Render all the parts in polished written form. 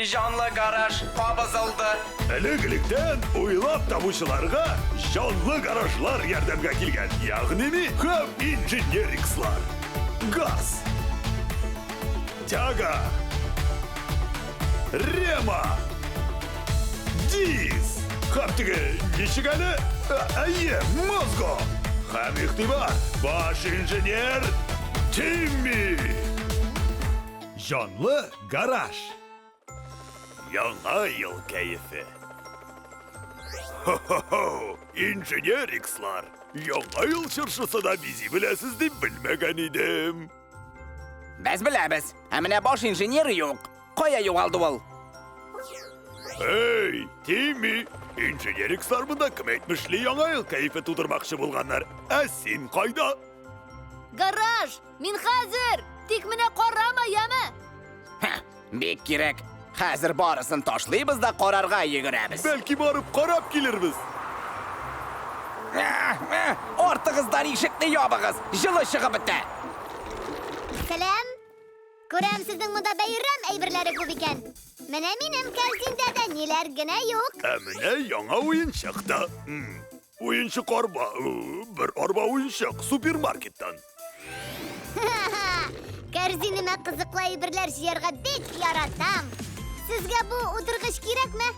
Җанлы гараж кабызылды. Элек-электән уйлап табучыларга җанлы гаражлар ярдәмгә килгән, ягъни ми һәм инженерикслар. Газ. Тяга. Рема. Диз. Һәм теге ничек әле? Әйе, мозго. Һәм игътибар, баш инженер Тимми. Җанлы гараж. Яңа ел кәефе. Хо-хо-хо! Инженерикслар! Яңа ел чыршысы да бизи беләсез дип белмәгән идем. Без беләбез. Ә менә баш инженер юк. Кая югалды ул? Эй, Тимми! Инженерикслар монда кем әйтмешли яңа ел кәефе тудырмакчы булганнар. Ә син кайда? Гараж! Мин хәзер! Тик менә карама, яме! Ха, бик кирәк. Хәзер барысын ташлыйбыз да карарга йөгерәбез. Бәлки барып карап килербез. Артыгыздан ишекне ябыгыз, җылы чыгып бетә. Сәлам! Күрәм, сезнең монда бәйрәм әйберләре күп икән. Менә минем кәрзиндә дә ниләр генә юк. Ә менә яңа уенчык та. Уенчык арба, бер арба уенчык супермаркеттан. Кәрзинемә кызыклы әйберләр җыярга бик яратам. Сезгә бу утыргыч кирәкме?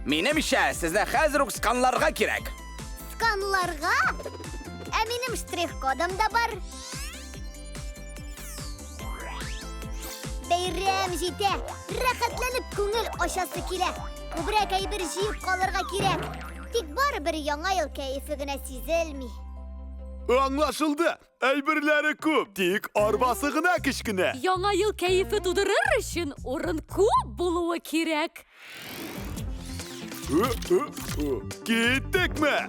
Минемчә, сезне хәзер үк сканларга кирәк. Сканларга? Ә минем штрих-кодым да бар. Бәйрәм җитә. Рәхәтләнеп күңел ачасы килә. Күбрәк әйбер җыеп калырга кирәк. Тик барыбер яңа ел кәефе генә сизелми. Аңлашылды. Әйберләре күп, тик арбасы гына кечкенә. Яңа ел кәефе тудырыр өчен урын күп булуы кирәк. Киттекме?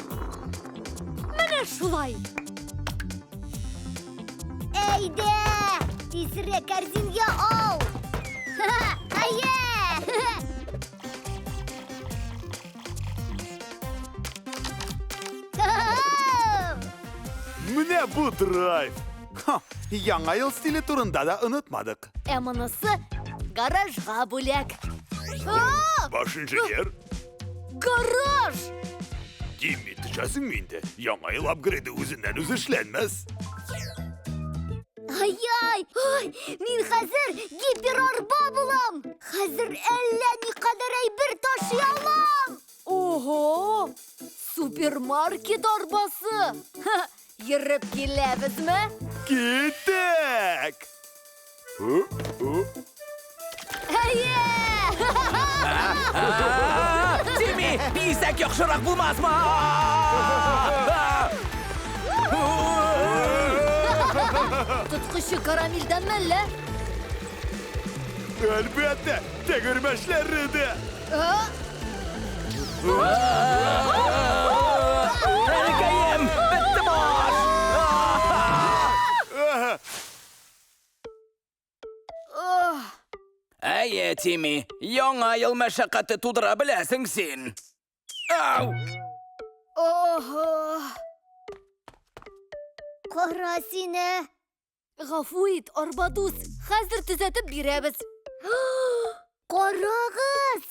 Менә шулай. Әйдә! Тизрәк кәрзингә ал! Әйе! Менә бу драйв! Ха, Яңа ел стиле турында да онытмадык. Ә монысы гаражга бүләк. Баш инженер, Гараж! Тимми, төшәсеңме инде? Яңа ел апгрейды үзеннән-үзе эшләнмәс. Ай-яй! Ай, мин хәзер гиперарба булам! Хәзер әллә никадәр әйбер ташый алам! Ого! Супермаркет арбасы! Ха, йөреп киләбезме? Киттек! Әйе! Тимми, бизәк яхшырак булмасмы? Тоткычы карамельдән мәллә? Әлбәттә, тәгәрмәчләре дә. Әнкәем, бетте баш! Әйе, Тимми, яңа ел мәшәкате тудыра беләсең син. Ау! Ого! Кара сине! Гафу ит, арба дус, хәзер төзәтеп бирәбез. Карагыз!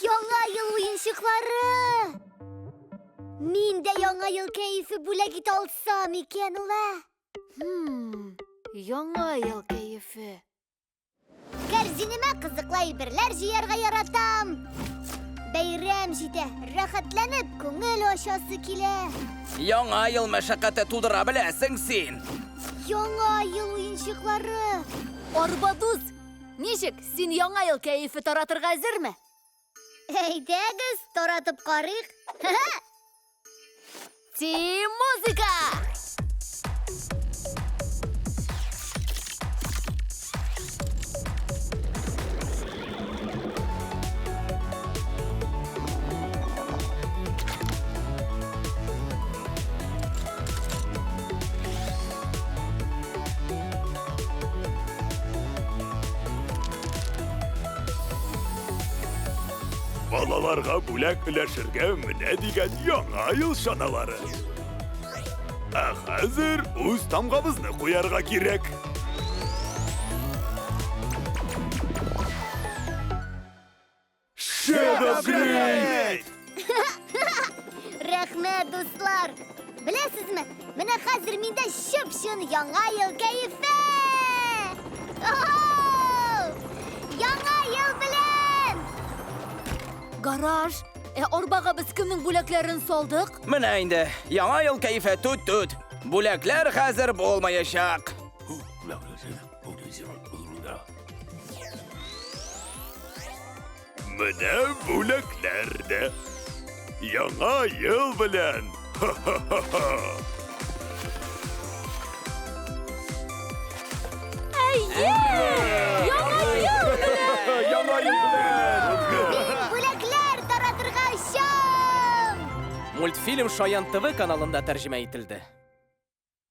Яңа ел уенчыклары! Мин дә яңа ел кәефе бүләк итә алсам икән ул, ә? Хм, яңа ел кәефе. Кәрзинемә кызыклы әйберләр җыярга яратам. Бәйрәм җитә, рәхәтләнеп күңел ачасы килә. Яңа ел мәшәкате тудыра беләсең син. Яңа ел уенчыклары. Арба дус, ничек, син яңа ел кәефе таратырга әзерме? Әйдәгез, таратып карыйк. Ти музыка! Балаларга бүләк өләшергә менә дигән яңа ел чаналары. Ә хәзер үз тамгабызны куярга кирәк. Рәхмәт, апгрейд! Рәхмәт, дуслар! Беләсезме, менә хәзер миндә чып-чын Яңа ел кәефе! Оу! Яңа ел белән! Гараж, ә арбага без кемнең бүләкләрен салдык? Менә инде, Яңа ел кәефе түт-түт. Бүләкләр хәзер булмаячак. Менә бүләкләр дә. Яңа ел белән! Ха-ха-ха-ха! Әйе! Яңа ел белән! Яңа ел белән! Мин бүләкләр таратырга очам! Мультфильм Шаян ТВ каналында тәрҗемә ителде.